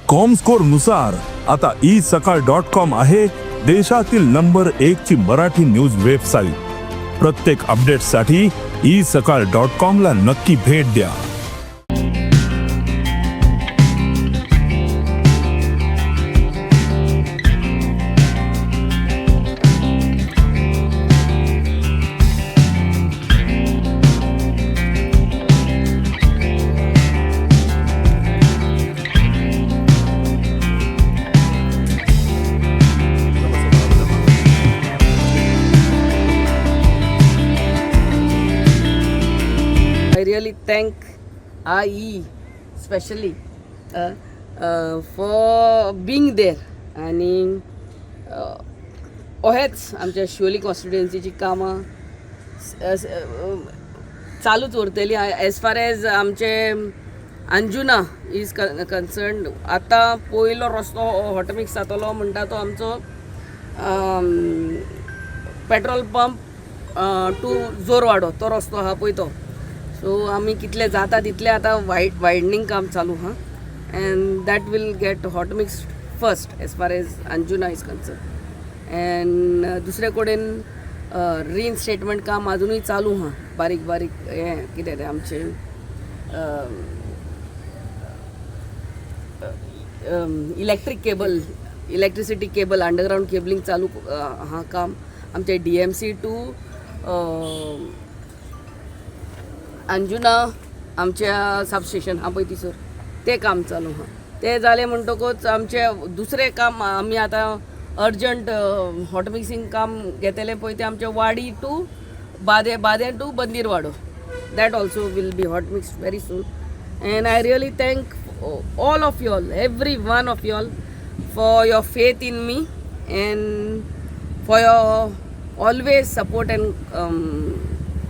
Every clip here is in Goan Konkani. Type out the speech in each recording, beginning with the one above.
कॉमस्कोर नुसार आता ई सकाळ डॉट कॉम आहे देशातील नंबर एक ची मराठी न्यूज वेबसाईट. प्रत्येक अपडेटसाठी ई सकाळ डॉट कॉम ला नक्की भेट द्या. I really thank IE specially for being there आनी अहेच आमच्या शिवोली कॉन्स्टिट्युएन्सीची कामां चालूच उरतली. एज फार एज आमचे अंजुना is concern, आतां पयलो रस्तो हॉटमिक्स जातलो म्हणटा तो आमचो पेट्रोल पंप टू जोरवाडो, तो रस्तो आहा पळय तो. सो आमी कितले जाता तितले आतां वायडनींग काम चालू आहा and that will get hot mix first as far as Anjuna is concern. And दुसरे कडेन रिइन्स्टेटमेंट काम अजुनूय चालू आहा, बारीक बारीक हें कितें तें आमचें electric cable, electricity cable, underground cabling चालू आहा काम. आमचे डीएमसी टू अंजुना आमच्या सबस्टेशन आहा पळय थंयसर, तें काम चालू आहा. तें जालें म्हणटकूच आमचें दुसरें काम आमी आतां अर्जंट हॉट मिक्सिंग काम घेतलें पळय तें आमचें वाडी टू बादे, बादें to Bandirwado, that also will be hot mix very soon. And I really thank all of you all, every one of you all, for your faith in me and for your always support and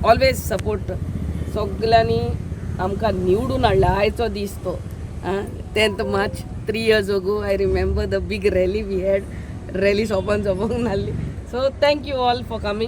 always support. सगल्यांनी आमकां निवडून हाडला. आयचो दीस तो 10th March, 3 years ago. I remember the big rally we had. Rally सोंपोन सोंपोंक नासली. So thank you all for coming.